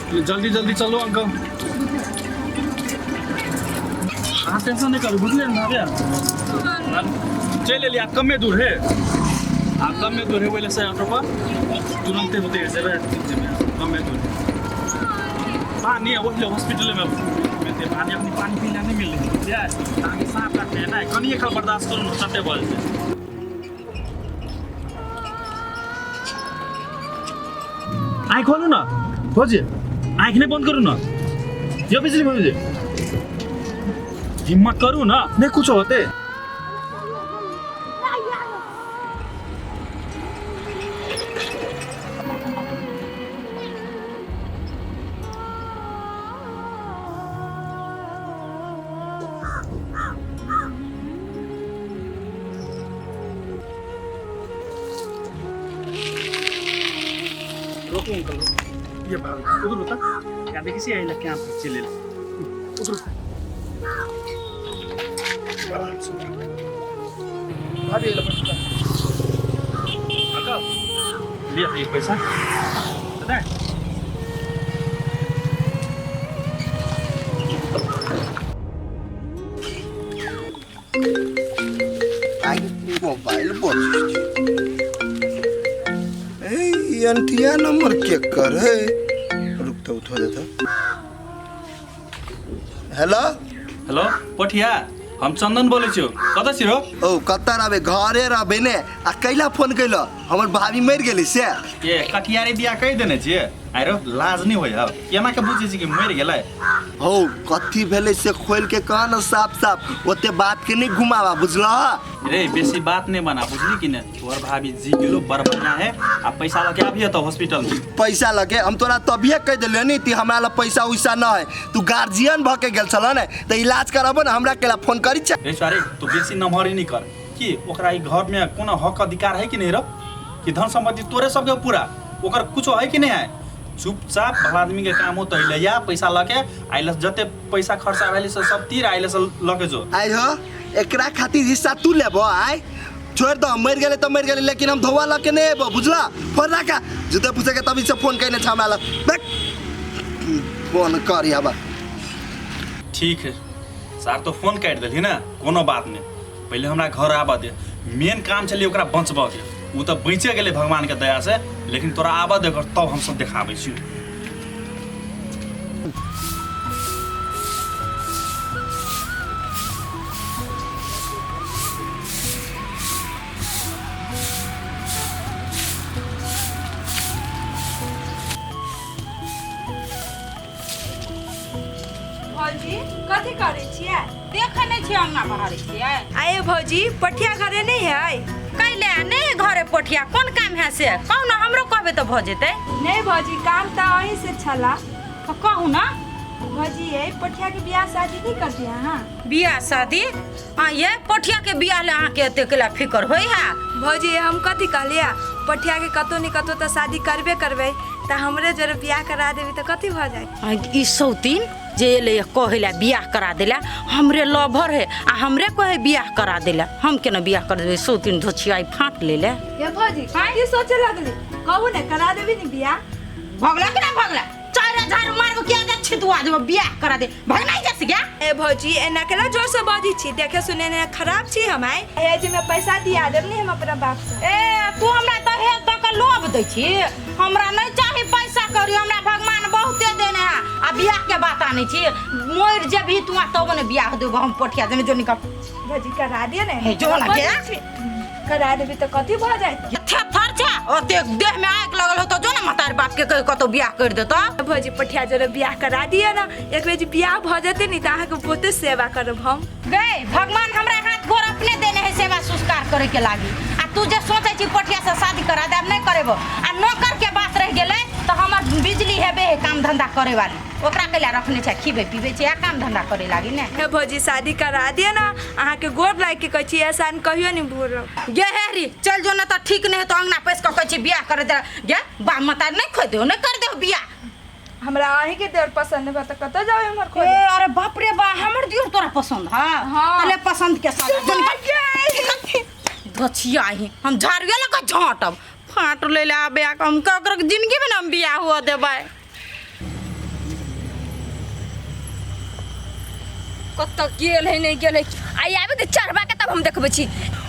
जल्दी जल्दी चलू अंकल। अहाँ टेंशन नहीं करू, बुझलियै ने भाभी? चलि एलियै, आब कमे दूर है, आब कमे दूर है। ओहि से ऑटो पर तुरंते उतरि जेबै, जेबै, कमे दूर है। पानी ओहि हॉस्पिटल में मिलते पानी, अपनी पानी पीला नहीं मिलले, बुझलियै? अहाँके साँप काटने है ने, कनिए खाल बर्दाश्त करू ने, चटे भऽ जेतै। आँखि खोलू न भौजी, आँखि नहि बन्द करू न यो बिजली भौजी, हिम्मत करू न, नहि कुछो होते। रोकू अंकल, रोकू। ये भाग उधर होता क्या देखी सी आई लग के चले उधर। भाभी अंकल, लिया ये पैसा पता है। मोबाइल बजै छै। ए अंठिया नंबर के कर है, रुक तो उठो देता। हेलो। हेलो पठिया, हम चंदन बोलै छियौ, कतऽ छी रौ? ओ कतऽ रहबै, घरे रहबै ने। आ कैला फोन कैलो? हमर भाभी मरि गेली से। ए कटियारी बियाह कहि देने छियै आरो लाज नहि होइ हौ? केना के बुझै छी कि मरि गेलै? हौ कथी भेलै से खोल के कह न साफ साफ, ओते बात के नहीं घुमावा, बुझलह? रे बेसी बात नहीं बना, बुझली कि ने? तोहर भाभी जी गेलो, बड़ बढ़िया है। आ पैसा लके आबिए तो हॉस्पिटल में। पैसा लगे हम तोरा तभिए कह दिलियो नी कि हमरा लग पैसा उसा न है। तू गार्जियन भ के गेल छल ने त इलाज कराबो ने, हमरा केला फोन करी छे? रे सारे तू बेसी नमहरी नहीं कर कि ओकरा ई घर में कोनो हक अधिकार है कि नहीं रो? कि धन संपत्ति तोरे सबके पूरा, ओकर कुछो है कि नहीं है? चुपचाप भला आदमी के काम हो तो ले या पैसा लके आइल, जते पैसा खर्चा भेल से सब तीर आइल से लके जो। आइ हो एकरा खातिर हिस्सा तू लेबो? आइ छोड़ दो, मर गेले तो मर गेले, लेकिन हम धोवा लके नहीं अबो, बुझला? फोन राखा, जूते पूछे के तभी से फोन कइने छ हमरा लग। बैठ फोन कर आबा। ठीक है सार, तो फोन काटि देलही ना, कोनो बात नहीं। पहले हमरा घर आबऽ दे, मेन काम छलै ओकरा बचबऽ के, ओ तऽ बचे गेलै भगवान के दया से, लेकिन तोरा आबऽ दे घर तब हम सब देखाबै छी। भौजी कथी करै छियै? देखै नहि छियै अंगना बहारै छियै। आये भौजी, पठिया घरे नहीं है? कैले नहीं घरे पठिया, कोन काम है से कहू ना, हमरो कहबे तऽ भऽ जेतै। नहीं भौजी, काम तऽ अहीं से छला। तऽ कहू ना। भौजी ये पठिया के बियाह शादी नहीं कर दिया? हाँ बियाह शादी? आ ये पठिया के बियाह ले अहाँके एते केला फिकर होइ है? भौजी हम कथी कहलियै, पठिया के कतौ नहीं कतौ तऽ शादी करबे करबै, तऽ हमरे जरे बियाह करा देबी तऽ कथी भऽ जाए? आ, ई सौतीन जे एलै कहै लए बियाह करा देला, हमरे लभर है आ हमरे कहे बियाह करा देला, हम केना बियाह कर देबै? सौतीन धोछियाई फाँट ले ले। ये भौजी की सोचे लगली, कहू ने करा देबी ने बियाह? भगला कि ना भगला, चारे झाड़ू मारबो किया जे छितुआ देबो, बियाह करा दे, भगना ही जैसे क्या? ए भौजी एना केला जोर से बजै छी, देखे सुने ने खराब छी हम? आइ हे जे में पैसा दिया देब ने हम अपना बाप से। ए तू हमरा दहेज दऽ के लोभ दै छी? हमरा नहीं चाही पैसा कौड़ी, हमरा भगवान बहुते देने है। आ बियाह के बात आनै छी, मरि जेबही तू तब ने बियाह देबो हम पठिया देने, जो निकल। भौजी करा दिए ने। हे, जो ना के। करा देबी तऽ कथी भऽ जायत? थेथर छै ओते देह में आगि लगल हो तो जो ना मतार बाप के कह कतौ बियाह कर देतो। भौजी पठिया जरे बियाह करा दिए ना, एक बेर जे बियाह भऽ जेतै ने तऽ अहाँके बहुते सेवा करब हम। गए भगवान हमरा हाथ गोर अपने देने है सेवा संस्कार करे के लागी, आ तू जे सोचे छी पठिया से शादी करा दे, अब नहीं करेबो। आ नौकर के बात रह गेलै तो हमर बिजली हेबे है काम धंधा करे वाली, ओकरा कैला रखने छै, खिबै पीबै छै आ काम धंधा करे लागी ने। हे भौजी शादी करा दिए ना, अहाँके गोर लागि के कहै छी, एहसान कहियो नहीं भूलब। गे हेरी चल जो ना तऽ ठीक नहीं तो अंगना पैस के कहै छी बियाह करे दे, गे बाप मतार नहीं खोइ देहो, नहीं कर देहो बियाह। हमरा अहीं के देवर पसंद है तऽ कतऽ जाउ एम्हर ए खोजे? अरे बाप रे बा, हमर दियोर तोरा पसंद है? हाँ। तले पसंद के साथ धोछिया ही हम झाड़ुए लगा झाँटब, फाट ले ले आबे आ हम ककरो जिंदगी में ना हम बियाह हुआ देबै। कतऽ गेल है नहीं गेल है। आई आबे तऽ चढ़बा के तब हम देखबै छी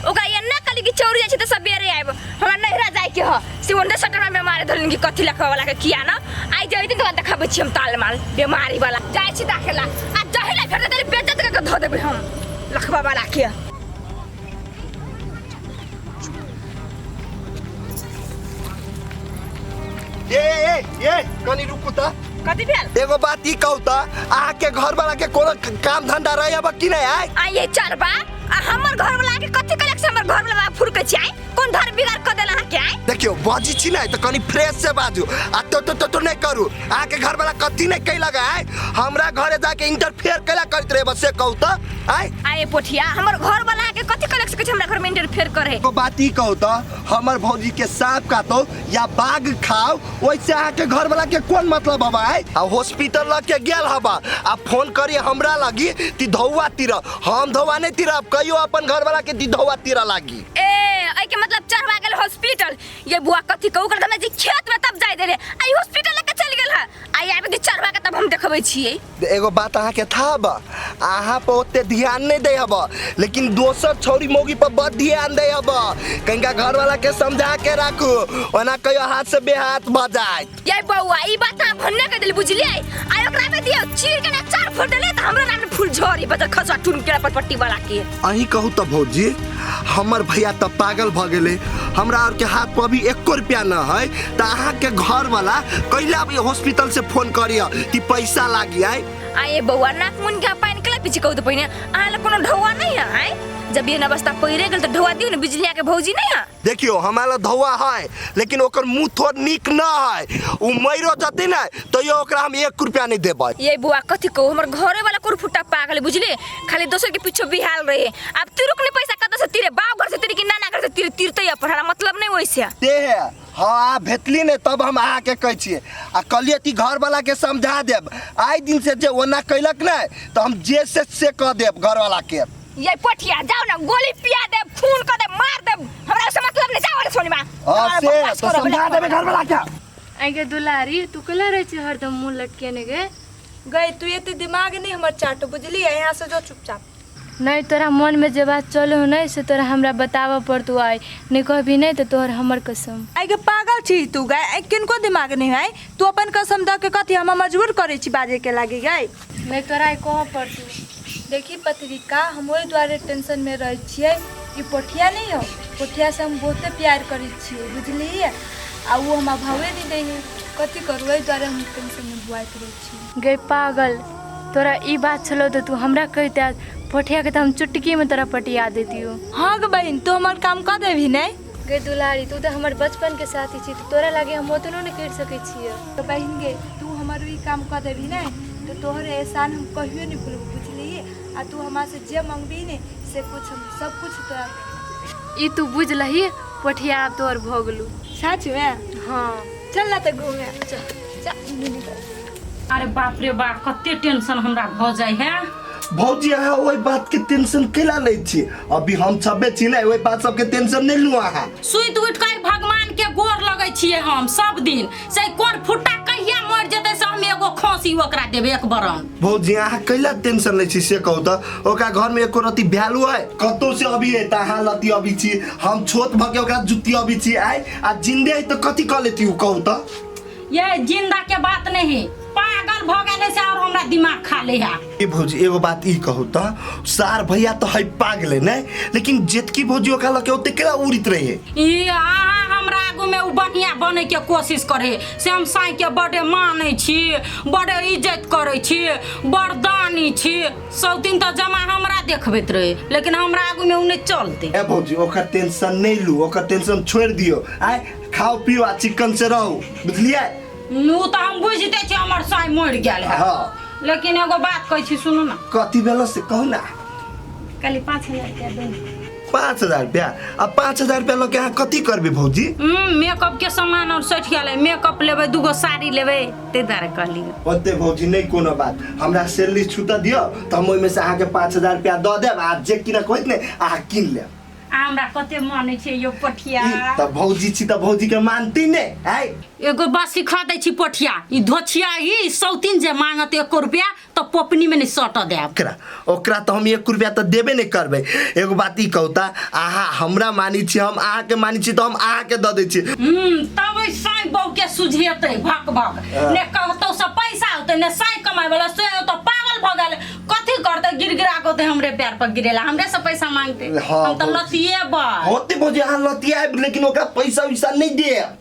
ओकरा। एना कहली कि चौरी जाइ छी तऽ सबेरे आयब, हमरा नैहरा जाय के ह। से ओन्ने सटरमा बेमारी धरलनि कि कथी लखवा वाला के किया न आई जइतिन तऽ देखाबै छी हम ताल माल बेमारी वाला। जाइ छी दाखेला आ जहिला फेर देली बेज्जत कऽ के धऽ देबै हम लखवा वाला के। ए ए ए कनी रुकू त। कथी भेल? एगो बात ई कहू त, अहाँके घर वाला के कोनो काम धंधा रहे अब कि नहीं आय? आ ये चरबा आ हमर घर वाला के कथी कलक से हमर घर वाला फुरकै छी आय? कोन धर बिगाड़ क देला अहाँ के आय? देखियो बाजी छी नहीं तो कनी फ्रेश से बाजू आ तो तो तो, तो नहीं करू। अहाँके घर वाला कथी नहीं कैलक आय? हमरा घरे जाके इंटरफेयर कैला करैत रहे बस, से कहू त आय। आये पोठिया, हमर घर वाला के कथी कलक से कहै छै हमरा घर में इंटरफेयर करे? एगो बात ई कहू त, हमर भौजी के सांप काटो या बाघ खाओ वैसे अहाँके घर वाला के कोन मतलब हवा आय? आ हॉस्पिटल लग के गेल हवा आ फोन करी हमरा लगी ती धौआ तीर, हम धौआ नहीं तीरब, कहियो अपन घर वाला के ती धौआ तीर लागी। ए एहि के मतलब चढ़वा गेल हॉस्पिटल। ये बुआ कथी कहू कर जे खेत में तब जाय देले आई हॉस्पिटल लेके चल गेल है। आई आबे के चढ़वा के तब हम देखबै छियै। एगो बात अहाँके था बा, अहाँ पर ओते ध्यान नहीं दे हब लेकिन दोसर छौरी मौगी पर बड़ ध्यान दे हब। कनिका घर वाला के समझा के राखू, ओना कहियो हाथ से बेहाथ भ जायत। ये बौआ ई बात अहाँ भन्ने के देली बुझलियै? आई ओकरा में दियौ चीर के ना चार फुट देले त हमरा नाम फूल झड़ी बदल खसवा टुन के पटपट्टी वाला के। अहीं कहू त भौजी, हमर भैया त पागल भ गेलै, हमरा और के हाथ पर अभी एको रुपया न है त अहाँके घर वाला कैला अभी हॉस्पिटल से फोन करिय कि पैसा लागी आय? आये बौआ नाक मुन के पानि केला पीछे कहू त पहिने अहाँ लग कोनो ढौआ नहीं है आय? जब ये अवस्था पहिरे गेल त ढौआ दियौ ने, बिजलिया के भौजी नहीं है। देखियो हमारा धौआ है लेकिन ओकर मुंह थोड़ नीक न है, उ मरो जते ना तैयो ओकरा हम 1 रुपया नहीं देबै। ये बुआ कथी कहू, हमर घरे वाला कोर फुटा पागल है बुझलिए, खाली दोसर के पीछे बिहाल रहे। अब तिरुक ने पैसा कतऽ से तीरे, बाप घर से तीरे कि नाना घर से तीरे, तीरते अपन हमरा मतलब नहीं वैसे। ते है हाँ आ भेटली ने तब हम अहाँके कहै छियै आ कहलियै कि घर वाला के समझा देब, आइ दिन से जे ओना कैलक ने तऽ हम जे से कह देब घर वाला के। ये पोठिया जाओ ना गोली पिया देब, खून कर देब, मार देब, हमरा से मतलब नहीं। जाओ रे सोनी मां हाँ से तो समझा देबे घर वाला के। आइ दुलारी तू कला रहै छी हरदम मुँह लटकेने गे? गई तू एते दिमाग नहीं हमर चाटो बुझलियै, यहाँ से जो चुपचाप। नहीं तोरा मन में जे बात चलो नहीं से तोरा हमरा बताबऽ पड़तौ आइ, नहीं कहबी नहीं तो तोहर हमर कसम। आइ के पागल छी तू गई, आइ किनको दिमाग नहीं है, तू अपन कसम दऽ के कथी हम मजबूर करै छी बाजे के लागी गई? नहीं तोरा आइ कहऽ पड़तौ। देखी पत्रिका, हम ओहि दुआरे टेंशन में रहै छियै, ई पोठिया नहीं हो, पोठिया से हम बहुते प्यार करै छियै बुझलियै, आ वो हमरा भावे नहीं दै है, कथी करू ओहि दुआरे हम टेंशन में बुआइत रहै छियै। गई पागल, तोरा ई बात छलो तो तू हमरा कहिते, पोठिया के तो हम चुटकी में तोरा पटिया देतियो। हाँ गे बहिन, तू हमर काम कऽ देबही नहीं? गई दुलारी तू तो हमर बचपन के साथी छी, तो तोरा लागे हम ओतनो नहीं कर सकै छियै। तो बहिन गे तू हमर ई काम कऽ देबही नहीं तो तोहर एहसान हम कहियो नहीं भूलबो बुझलियै, आ तू हमरा से जे मंगबी ने से कुछ हम सब कुछ तोरा देबो। ई तू बुझ लही पोठिया आब तोहर भऽ गेलू। सच में? हाँ चल ना तऽ घूमे चल चल। अरे बाप रे बाप, कते टेंशन हमरा भऽ जाइ है। भौजी अहाँ ओहि बात के टेंशन कैला लै छी? अभी हम सबे छी ने, ओहि बात सबके टेंशन नहीं लू अहाँ। सुति उठि कऽ भगवान के गोर लगै छियै हम सब दिन, से कोर फुट्टा कहिया मरि जेतै से हम एगो खोसी ओकरा देबै एक बरन। भौजी अहाँ कैला टेंशन लै छी से कहू त? ओकरा घर में एको रत्ती वैल्यू है? कतौ से अभी है त अहाँ लत्ती अभी छी, हम छोट भऽ के ओकरा जुत्ती अभी छी आय, आ जिंदे है त कथी कऽ लेती उ कहू त? ये जिंदा के बात नहीं, पागल भऽ गेलै से और हमरा दिमाग खा ले है। ए भौजी एगो बात ई कहू त, सार भैया तो है पागले ने, लेकिन जेतकी भौजी ओकरा लके ओते केना उड़ित रहे? ई अहाँ हमरा आगू में उ बढ़िया बने के कोशिश करे से हम साई के बड़े मानै छी, बड़े इज्जत करै छी, बड़ दानी छी, सब दिन तऽ जमा हमरा देखबैत रहे लेकिन हमरा आगू में उ नहीं चलते। ए भौजी ओकर टेंशन नहीं लू, ओकर टेंशन छोड़ दियो आय, खाओ पियो आ चिकन से रहू बुझलियै? उ तऽ हम बुझिते छी हमर साई मरि गेल है। हाँ। लेकिन एगो बात कहै छी सुनू ना। कथी भेल से कहू ना। कहली 5000 रुपया दू। 5000 रुपया? आ 5000 रुपया लऽ के अहाँ कथी करबै भौजी? मेकअप के सामान और सठि गेलै, मेकअप लेबै, दूगो साड़ी लेबै, ताहि दुआरे कहली। ओते भौजी नहीं कोनो बात, हमरा सैलरी छूटऽ दियौ तऽ हम ओहिमे से अहाँके 5000 रुपया दऽ देब, आ जे किनऽ कहैत ने अहाँ कीन लेब। आ हमरा कते मानै छै यो पठिया। तऽ भौजी छी तऽ भौजी के मानती ने आय। एगो बात सिखा दै छी पठिया, ई धोछिया ही सौतीन जे मांगत 1 रुपया तऽ पोपनी में नहीं सट देब। ओकरा ओकरा तऽ हम 1 रुपया तऽ देबे नहि करबै। एगो बात ई कहू तऽ अहाँ हमरा मानै छी, हम अहाँके मानै छी, तऽ हम अहाँके दऽ दै छी। तब ओहि साँइ बहू के सुझेतै भक भक, ने कहतौ से पैसा होतै ने साँइ कमाइ वाला, से तऽ पागल भऽ गेल, कथी करतै गिड़गिड़ा के होतै हमरे पैर पर गिरेला, हमरे से पैसा मांगते। हाँ, हम तऽ भौजी। लतिएबै। होते भौजी अहाँ लतियाएब, लेकिन ओकरा पैसा वैसा नहि देब।